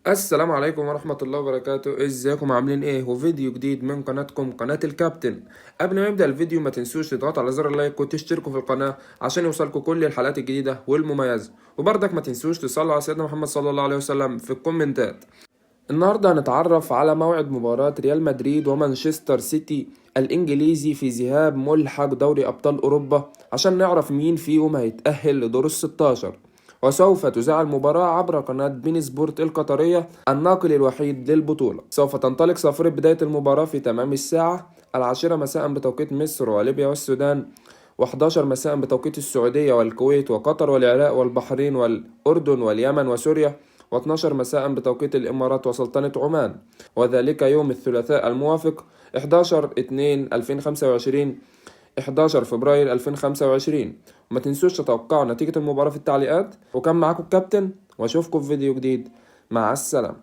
السلام عليكم ورحمة الله وبركاته. ازيكم عاملين ايه؟ وفيديو جديد من قناتكم قناة الكابتن. قبل ما نبدأ الفيديو ما تنسوش تضغطوا على زر اللايك وتشتركوا في القناة عشان يوصلكم كل الحلقات الجديدة والمميزة، وبرضك ما تنسوش تصلوا على سيدنا محمد صلى الله عليه وسلم في الكومنتات. النهاردة هنتعرف على موعد مباراة ريال مدريد ومانشستر سيتي الإنجليزي في ذهاب ملحق دوري أبطال أوروبا عشان نعرف مين فيهم هيتأهل لدور ال16. وسوف تذاع المباراة عبر قناة بين سبورت القطرية الناقل الوحيد للبطولة. سوف تنطلق صافرة بداية المباراة في تمام الساعة 10 مساء بتوقيت مصر وليبيا والسودان، و11 مساء بتوقيت السعودية والكويت وقطر والعراق والبحرين والأردن واليمن وسوريا، و12 مساء بتوقيت الإمارات وسلطنة عمان، وذلك يوم الثلاثاء الموافق 11/2/2025 11 فبراير 2025. وما تنسوش تتوقعوا نتيجة المباراة في التعليقات. وكان معاكم الكابتن، واشوفكم في فيديو جديد. مع السلامة.